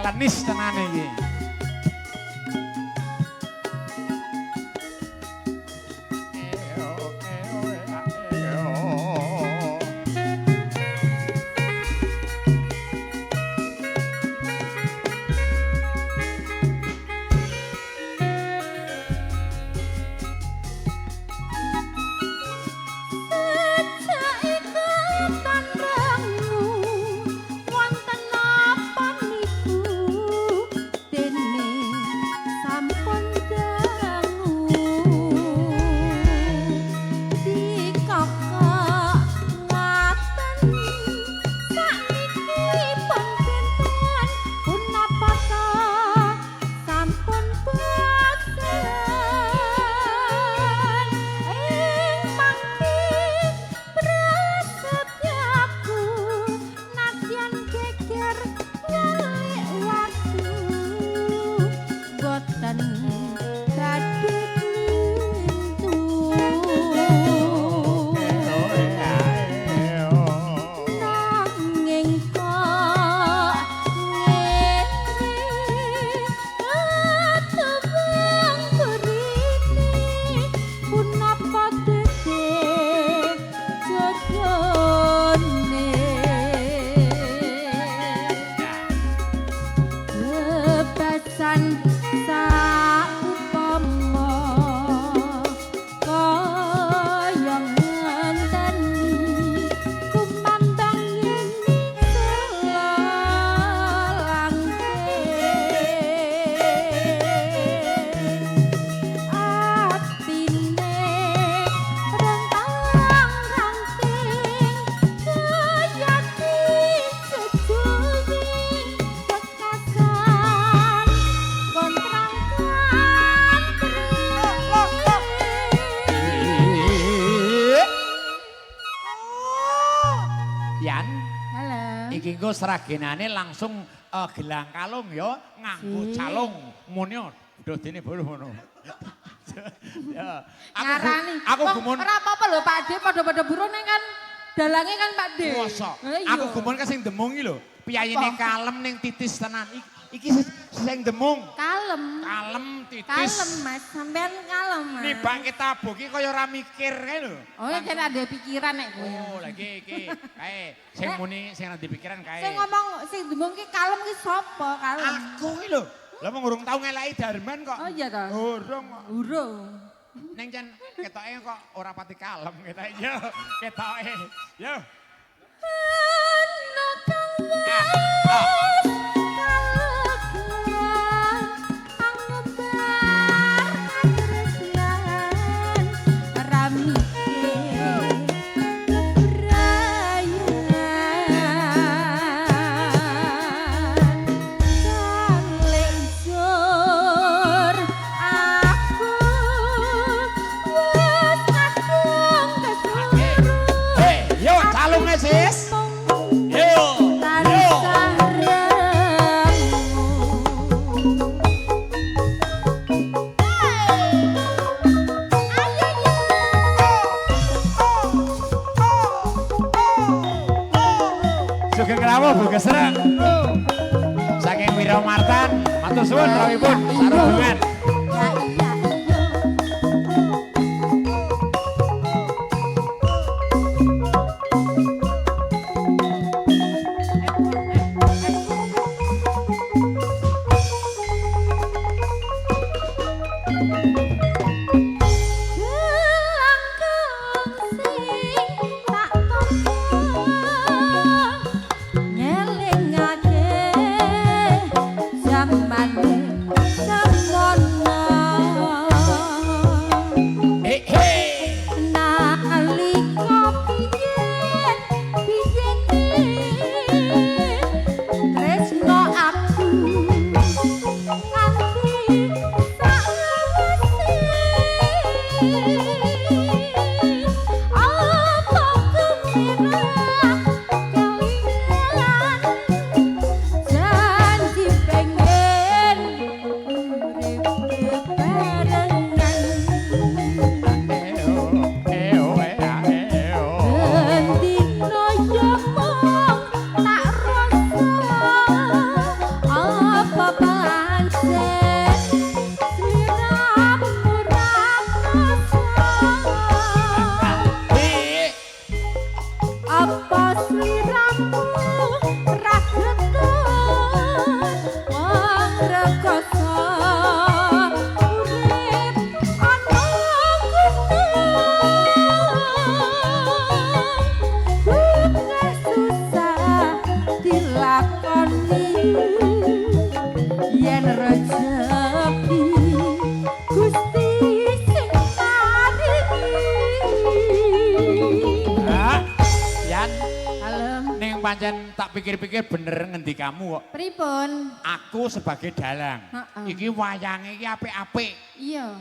Tenis tenan iki. Sejak ikatan rengu wonten napa niku dene sampun dangu dikokok ngaten sakniki pun benten punapa ta sampun bosen ing mangke prasetyaku nadyan geger walik watu boten badhe klintu nanging kok ngene ketuwung mrene punapa dede jodone bebasan saupama kaya ngenteni kumandanging selangke atine rentang-ranting kayati sejuwing kekasan kontrang kantri. Yan, Halo. iki engko sragenane langsung gelang kalung ya nganggo Sip. calung muni duh dene bolo ngono. Ya, aku Ngarani. aku Wong, gumun ora apa-apa lho Pak De, padha-padha buruh ning kan dalange kan Pak De. Mosok. Lah iya. Aku gumun ke sing demung iki lho. Piyayine Apa? kalem ning titis tenan. Iki sing demung. Kalem. Kalem titis. Kalem Mas, sampean kalem Mas. Nibake tabuh ki kaya ora mikir kae lho. Oh, ya kan ada pikiran nek kowe. Oh, lagi iki kae sing muni sing ora pikiran kae. Sing ngomong sing demung ki kalem ki sapa kalem? Aku ki lho. Lah mung urung tau ngeleki Darman kok. Oh iya ta. Urung kok. Urung. Ning jan ketoke kok ora pati kalem ketoke. Yo, ketoke. Yo. Ana kang Ah, ah. wis kalegan angembar katresnan ra mikir kebrayan kalengsur aku wis kadung kesuruh. Hei, yo calunge sis. Yo. Yo. Tansah rengu. Sugeng rawuh Bu Gesrek. Saking Wiramartan, matur suwun rawuhipun sarubungan. Ya iya iya. Gelang sing tak tompo ngelingake jamane semono. pancen tak pikir-pikir bener ngendikamu kok. Pripun? Aku sebagai dalang. Heeh. Iki wayange iki apik-apik. Iya.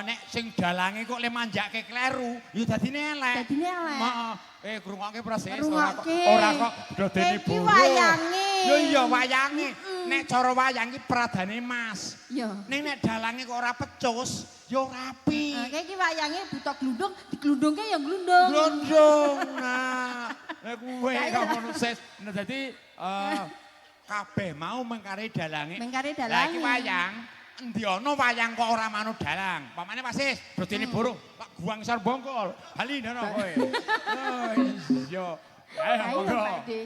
Nek sing dalange kok le manjake kleru, ya dadine elek. Dadine elek. Heeh. Ngrungokke proses ora kok Ngrungokke. ora kok dodene Iki buruh. wayange. Ya iya wayange. Nek cara wayang iki pradane Mas. Iya. Ning nek dalange kok ora pecus, ya ora apik. Kayak iki wayange buta glundung, diglundungke ya glundung. Glondong. Nah, nek kuwe Lah iya. kok ngono ses. Nah dadi kabeh mau mengkare dalange. Mengkare Lah dalange. iki wayang, endi ana wayang kok ora manut dalang. Pamane Pak Sis, dodene buruh, tak guang sar bongkol. Bali ndono kowe. Oh iya. Ayo Ayo monggo. Pak De.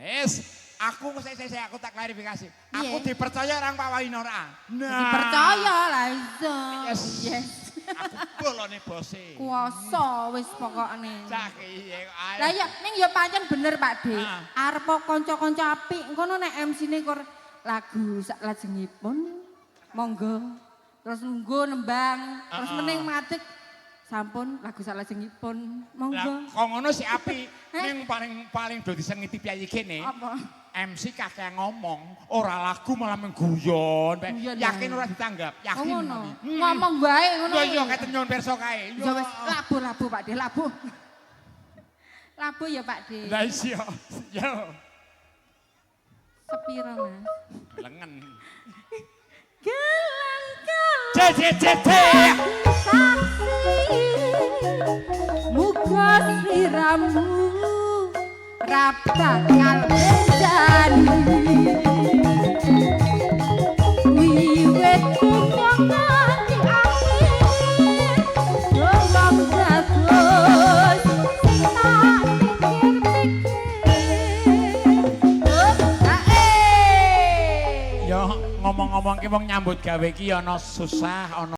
Wis, aku sik sik sik, aku tak klarifikasi. Aku Piye? dipercaya orang Pak Wahino ora? Nah. Dipercaya lah iso. Yes. Yes. Aku bolone bose. Kuasa wis pokokne. Cah iya kok ayo. Lah iya ning ya pancen bener Pak De. Ah. Arep kanca-kanca apik ngono nek MC-ne kur lagu sak lajengipun monggo. Terus nunggu nembang, terus Ah, ah. mening madeg sampun lagu sak lajengipun Lah monggo. kok ngono sik apik. Heh? Ning paling paling do disengiti piyayi kene. Apa? MC kakean ngomong, ora lagu malah mengguyon. Bae. Guyon Yakin wae. ora ditanggap, Oh, yakin. ngono. Hmm. Ngomong wae ngono. Yo yo kate nyuwun pirsa kae. Ya wis labuh-labuh Pak De, labuh. Labuh ya Pak De. Lah iya. Yo. Sepiro Mas? Lengen. Gelang gelang C C C C. saksi muga sliramu ra bakal bendani wiwit dunya nganti akhir wong jago sing tak pikir-pikir. Oh, ae. Yo ngomong-ngomong ki wong nyambut gawe ki ana susah, ana